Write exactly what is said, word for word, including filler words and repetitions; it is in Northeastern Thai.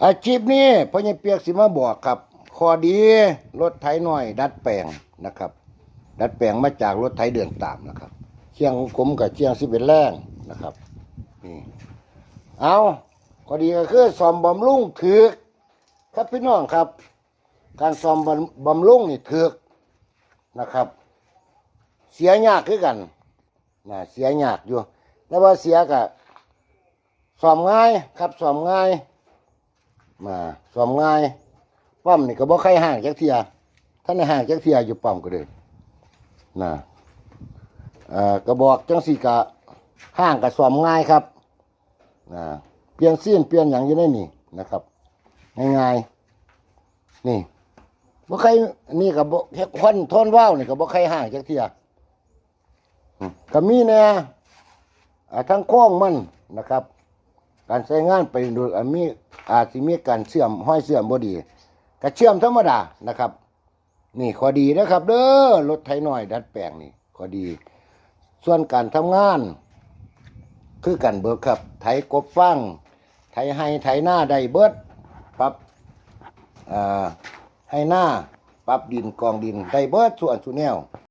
อาชีพนี้พ่อใหญ่เปียกสิมาบอกครับ ข้อดีรถไถน้อยดัดแปลงนะครับ ดัดแปลงมาจากรถไถเดินตามนะครับ เชียงของผมกับเชียงสิบเอ็ดแรงนะครับ นี่ เอา ข้อดีก็คือซ่อมบำรุงถืกครับพี่น้องครับ การซ่อมบำบำรุงนี่ถืกนะครับ เสียยากคือกันนะ เสียยากอยู่ แต่ว่าเสียก็ซ่อมง่ายครับ ซ่อมง่ายมาซ่อมง่าย ปั๊มนี่ก็บ่ใครห่างจักเทียท่านได้ห่างจักเทียอยู่ปั๊มก็เลยนะ เอ่อกระบอกจังสี่กะห่างกับซ่อมง่ายครับนะ เปลี่ยนซีนเปลี่ยนอย่างอยู่ในนี่นะครับ ง่ายๆ นี่บ่ใครนี่กับบ่เฮ็ดควันทอนวาล์วนี่กับบ่ใครห่างจักเทียอืมก็มีแน่อ่าทั้งโค้งมันนะครับ การใช้งานไปโดยอาจมีอาจสิมีการเชื่อมห้อยเชื่อมบ่ดีก็เชื่อมธรรมดานะครับ นี่ข้อดีนะครับ เด้อรถไถน้อยดัดแปลงนี่ข้อดี ส่วนการทำงาน คือกันเบิดครับ ไถกบฟางไถไฮ่ไถนาได้เบิด ปรับอ่าไฮ่นาปรับดินกองดินได้เบิดส่วนสุแนว